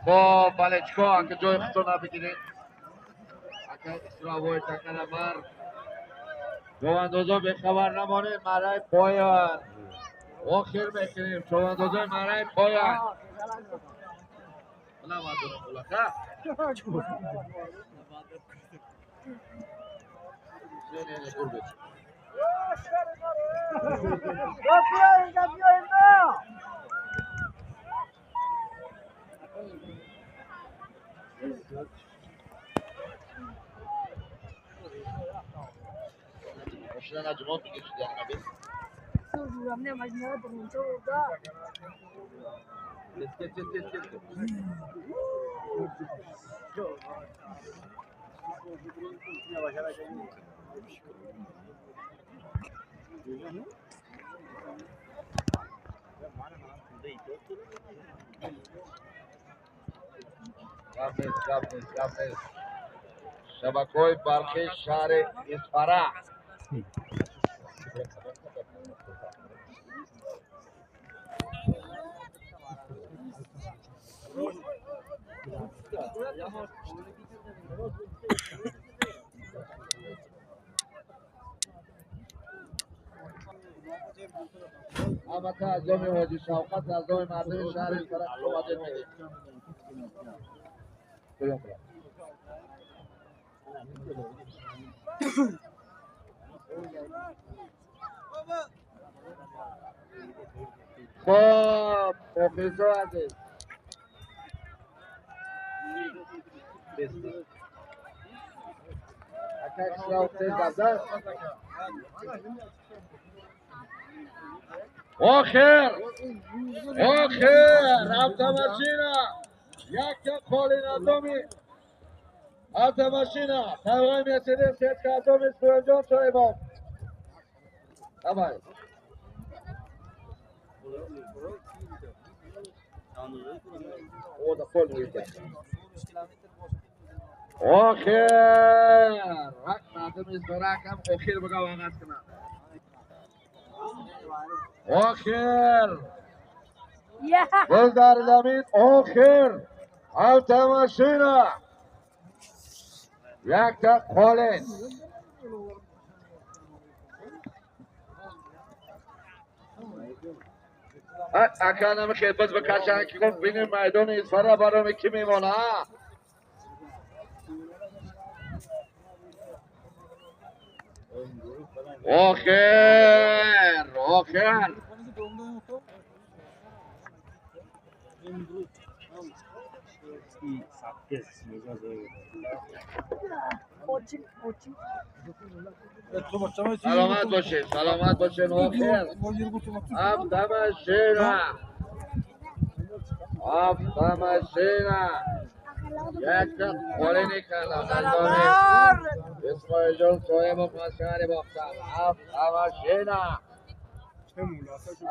C: Хоб, балечко, ака ҷои худтон набигиред. Ака Исровой такарамар. Човандозо бехабар намонед, мараи поён. Охир мекунем, човандозои мараи поён. Не, не, не, гурбеч. Машина наҷумон бигир шуд. Тез, тез, тез, тез. Гап нест, гап нест, гап нест. Шабакаҳои барқии шаҳри Исфара. Албатта аз номи ҳоҷи Шавқат, аз номи мардуми шаҳри Исфара хуш омадед мегӯем. Хоб, мухлисо азиз. Акай Хусрав тез гап. Охир! Охир! Автомашина! Якта қолин аз номи автомашина! Тамғаи Мерседес сетка аз номи Исмоилҷон Соҳибов. Давай. Ода қол мегирад. Охир! Рак мардуми Исфара акам охир бигав оғоз кунад. Охир! Боз дар замин охир! Автомашина! Якта қолин. Ака намехел боз бикашанд ки гуфт бинем майдони Исфара барои кӣ мемона. Охир! Охир! Саломат бошед, саломат бошед. Охир! Автомашина! Автомашина! Якта қолини кардам аз номи Исмоилҷон Соҳибов аз шаҳри Бохтар. Автомашина!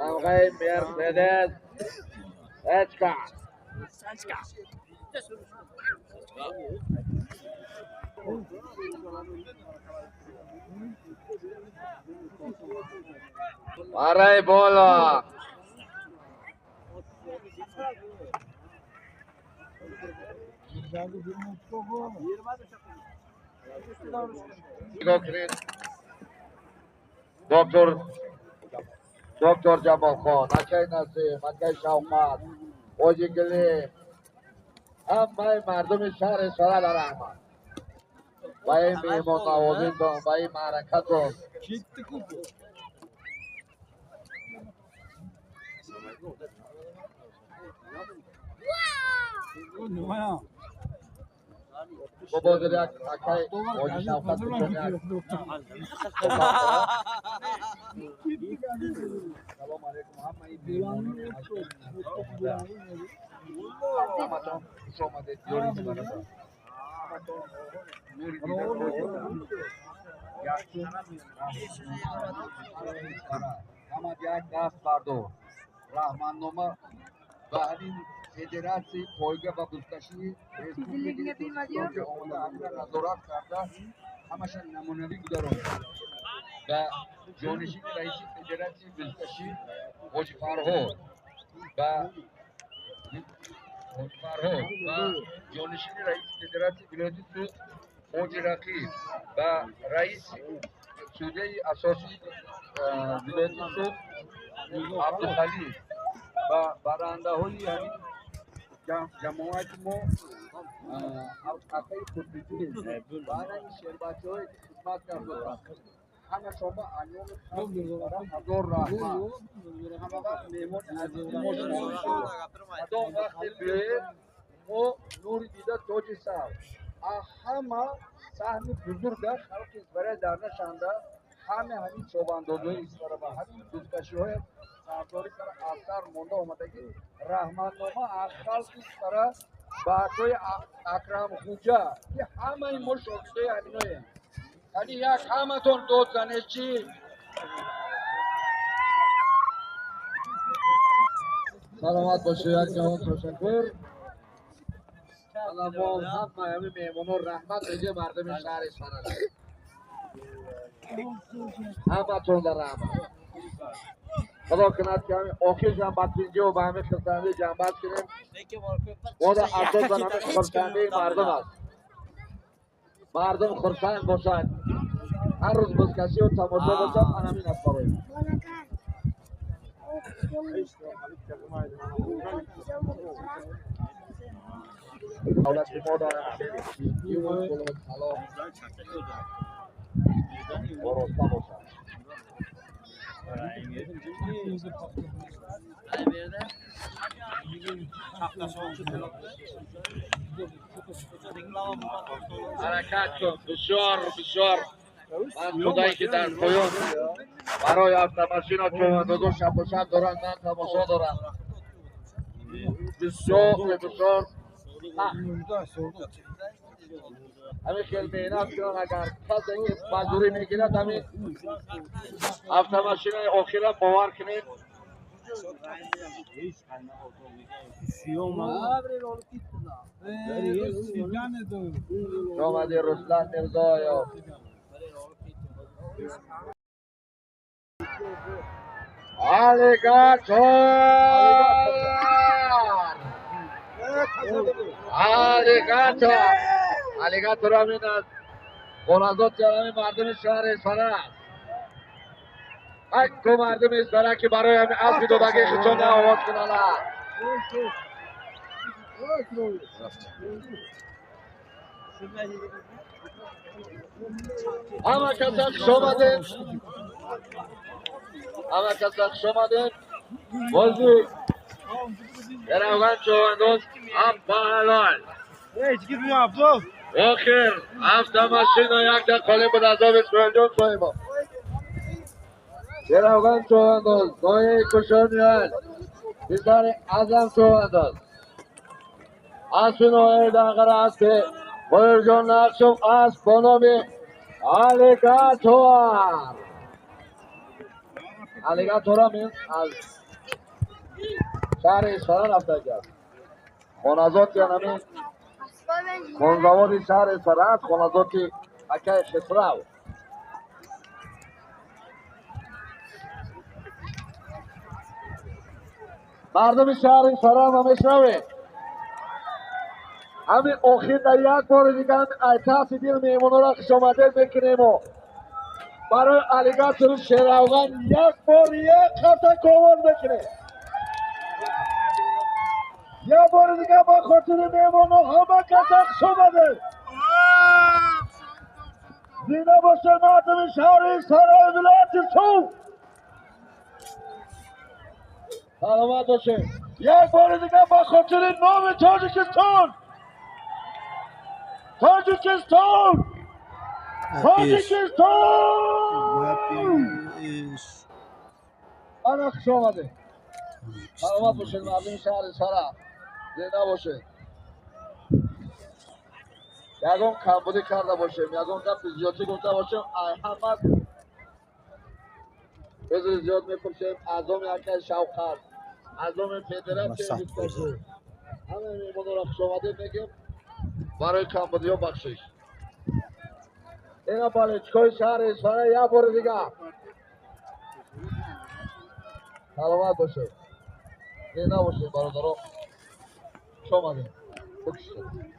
C: Тамғаи Мерседес Эчка. Барои боло. Нигоҳ кунед. Доктор Ҷамолхон, акай Насим, акай Шавқат, ҳоҷи Гилим, ҳамаи мардуми шаҳри Исфара дар раҳмат. Ба ин меҳмоннавозитон, ба ин маъракатон. Бобозир як акай ҳоҷи Шавқат бишон як.
G: Салом алейкум ҳамаи меҳмонони ҳаматон хуш омадед диёри Исфара. Ҳаматон нури дида якум ҳамад як даст бардор. Раҳматнома ба ҳамин федератсияи пойга ва бузкашии республикаи Тоҷикистон ки омода ҳамина назорат карда ҳамаша намунавӣ гузаронд. Ба ҷонишини раиси федератсияи бузкашӣ ҳоҷи Фарҳод ба ҳоҷи Фарҳод ба ҷонишини раиси федератсияи вилояти Суғд ҳоҷи Рақиб ба раиси судяи асосии вилояти Суғд Абдухалил ба барандаҳои ҳамин ҷамоати мо акаи Қутбиддин ва ана ин шербачаҳое ки хизмат карданд ҳама шумо айёми ҳазор раҳмат. Ҳама вақт меҳмони азизи мо шумо. Кадом вақте биёед мо нури дида тоҷи сар. Ҳама саҳми бузурга халқи Исфара дар нашанда ҳама ҳамин чобандозҳои Исфара ва ҳамин бузкашиҳои сардорӣ сара аз сар монда омадагӣ раҳматнома аз халқи Исфара ба акои Акрамхуҷа ки ҳамаи мо шогирдои ҳаминоем. Яъне як ҳаматон дод занед чӣ?
C: Саломат бошед, як ҷаҳон ташаккур. Мо ҳамаи ҳамин меҳмонҳо раҳмат мегӯем мардуми шаҳри Исфара. Ҳаматон дар раҳмат. Худо кунад ки ҳамин охиршам ба тинҷӣ ва ба ҳамин хурсандӣ ҷамъбаст кунем. Мода асосан ҳамин хурсандии мардум аст. Мардум хурсанд бошад. Ҳар рӯз бузкашӣ ва тамошо бошад, ан ҳамин аст барои мо.
G: حرکت کن بسیار بسیار. من خدایی که در پایان برای افت ماشین چوباندازان شب و شب دارن، من تماشا دارم. بسیار بسیار همین خیلی مهنت کنن. اگر کسی که مزدوری میگیرد همین افت ماشین آخره باور کنید. آمدی رسلان میرزایف. Alligator! Alligator! Alligator همین از خونزاد همین مردم شهر اسفره است. اکو مردم اسفره که برای همین اسب دودگی خودشان آواز کنند. همه کسا خوش آمدین. همه کسا خوش آمدین. بازی روغن چوبانداز اولال آخر هفت ماشین و یک دقیقه بود از آب اسماعیل جان صاحبا. روغن چوبانداز ناحیه کشانیان پسر اعظم چوبانداز اسب ناحیه دنقره اسب بایر جان نقشم اسب با نام Alligator. Alligator هم از شهر اصفهان رفته کرد. خانزاد همین خانزواد شهر اصفهان است. خانزاد اکای خسرو. مردم شهر اصفهان هم میشنوید. همین آخر در یک بار دیگه هم ایتاس دل میمونا را خوش آمدید میکنیم و برای Alligator شیروغن یک بار یک خطک آواز میکنیم. یک بار دیگه با خاطر میمونا همه کسا خوش آمدید. زنده باشه مردم شهر اصفهان ولایت سوخت. سلامت باشه. یک بار دیگه با خاطر نام تاجیکستان، تاجیکستان، تاجیکستان. انا خوش آمده. سلامت باشید مردم شهر اصفهان. زنده باشه. یگان کمبودی کرده باشیم، یگان گپ زیادی گفته باشیم، همه عذر زیاد میپرسیم. اعظم یکی شوقت، اعظم فدراسیون همه میمونا را خوش آمدید میگیم. برای کمبودی ها بخشش. اینا بالچکای شهر اصفهان یک بار دیگه سلامت باشه. زنده باشه برادران. خوش آمدید. بکشید.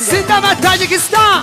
B: Зинда бод Тоҷикистон!